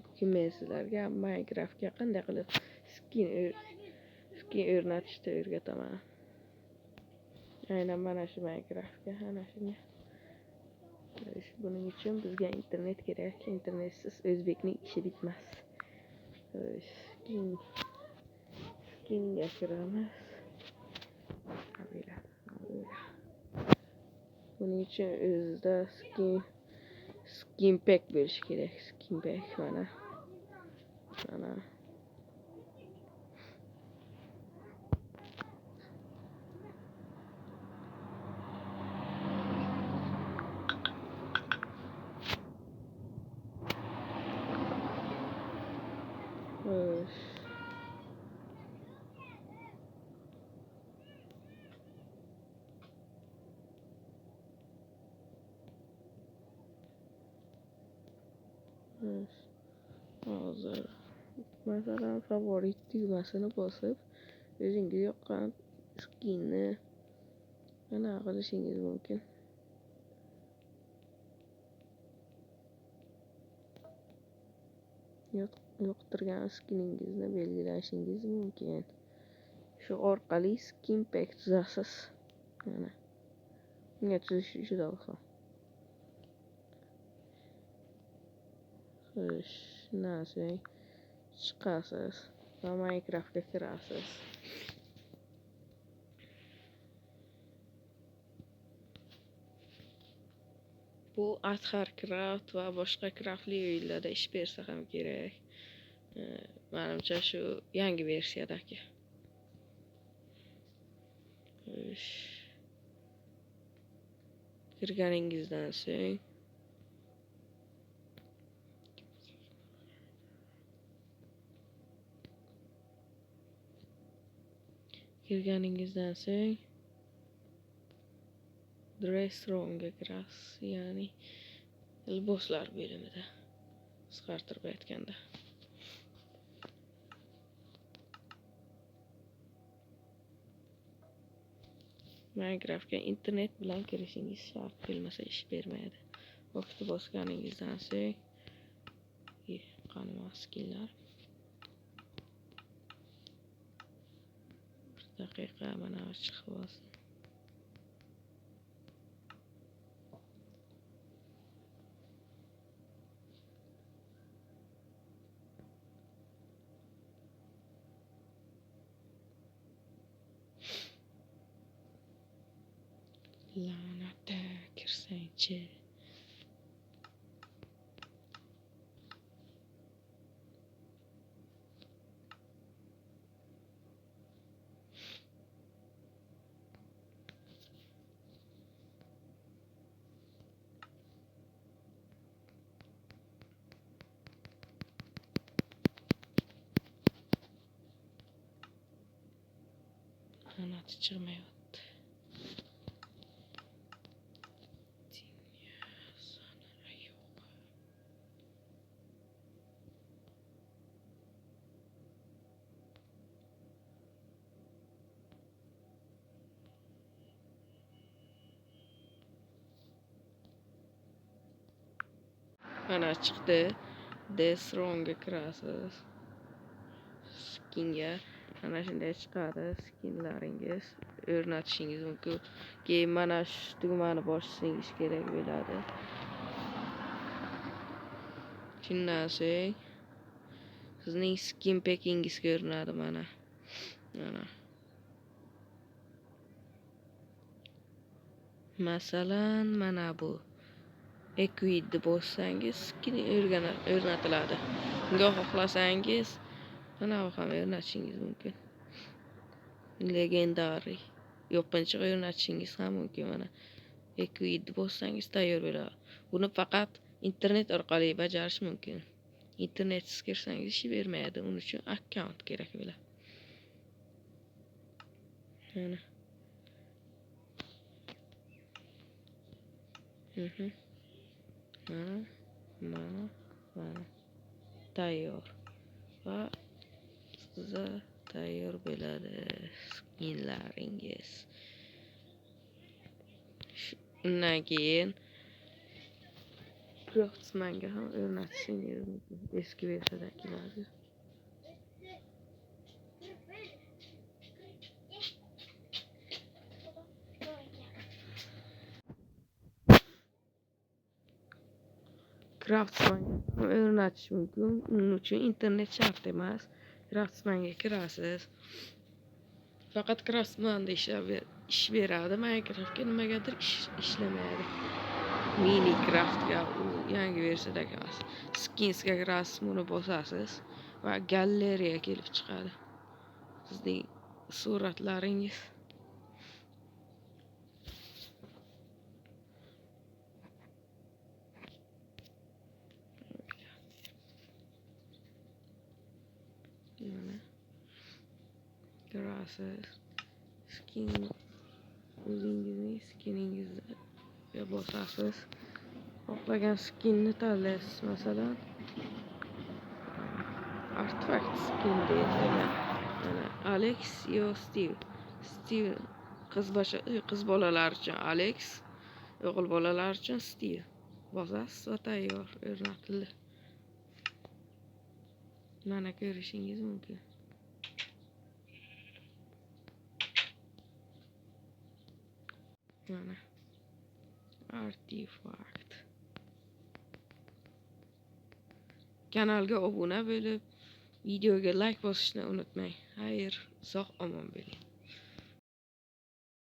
Bugun men sizlarga Minecraftga qanday qilib skin o'rnatishni o'rgataman. Aynan mana shu Minecraftga, ana shunga. Buning uchun bizga internet kerak. Internetsiz o'zbekning ishi bitmas. Skinga kiramiz. Buning uchun o'zida skin pack bo'lishi kerak. Skin pack mana. Mana. Hozir masalan favorit tugmasini bosib o'zingiz yoqqan skinni ana qilishingiz mumkin. Yoqtirgan skiningizni belgilashingiz mumkin. Shu orqali skin pack tuzasiz. Mana. Bunga tuzish juda oson. Shundan so'ng chiqasiz va Minecraftga kirasiz. Bu Adharcraft va boshqa craftli o'yinlarda ish bersa ham kerak. Menimcha shu yangi versiyadagi. Kirganingizdan so'ng dress roomga kirasiz, ya'ni liboslar bo'limida, qisqartirib aytganda. Minecraftga internet bilan kirishingiz shart, bo'lmasa ish bermaydi. Vaqtni bosganingizdan so'ng qani skinlar. Bir daqiqa mana chiqib olsin. La'natda kirsangchi. La'nati chiqmayapti. Mana chiqdi. Dress roomga kirasiz. Skinga mana shunday chiqadi skinlaringiz. O'rnatishingiz mumkin. Keyin mana shu tugmani bosishingiz kerak bo'ladi. Shundan so'ng sizning skin packingiz ko'rinadi mana. Mana. Masalan, mana bu Equidni bossangiz skin o'rnatiladi. Bunga xohlasangiz mana bu ham o'rnatishingiz mumkin. Legendary yopinchiq o'rnatishingiz ham mumkin mana. Equidni bossangiz tayyor bo'ladi. Buni faqat internet orqali bajarish mumkin. Internetsiz kirsangiz ish bermaydi. Uning uchun akkaunt kerak bo'ladi. Mana. Mana, mana, mana. Tayyor. Va sizga tayyor bo'ladi skinlaringiz. Undan keyin Craftsman'ga ham o'rnatishingiz mumkin. Eski versiyadagilarga. Craftsman'ga ham o'rnatish mumkin. Uning uchun internet shart emas. Craftsman'ga kirasiz. Faqat Craftsman'da ish beradi. Minecraftga nimagadir ishlamaydi. Minecraftga u yangi versiyadagi emas. Skinsga kirasiz, buni bosasiz va galereya kelib chiqadi. Sizning suratlaringiz. Mana kirasiz. Skin o'zingizning skiningizga bosasiz. Xohlagan skinni tanlaysiz, masalan, artefakt skin deyilgan. Mana Alex yo Steve. Steve qiz bolalar uchun Alex, o'g'il bolalar uchun Steve. Bosasiz va tayyor o'rnatildi. Mana ko'rishingiz mumkin. Mana artefakt. Kanalga obuna bo'lib, videoga like bosishni unutmang. Xayr, sog' omon bo'ling.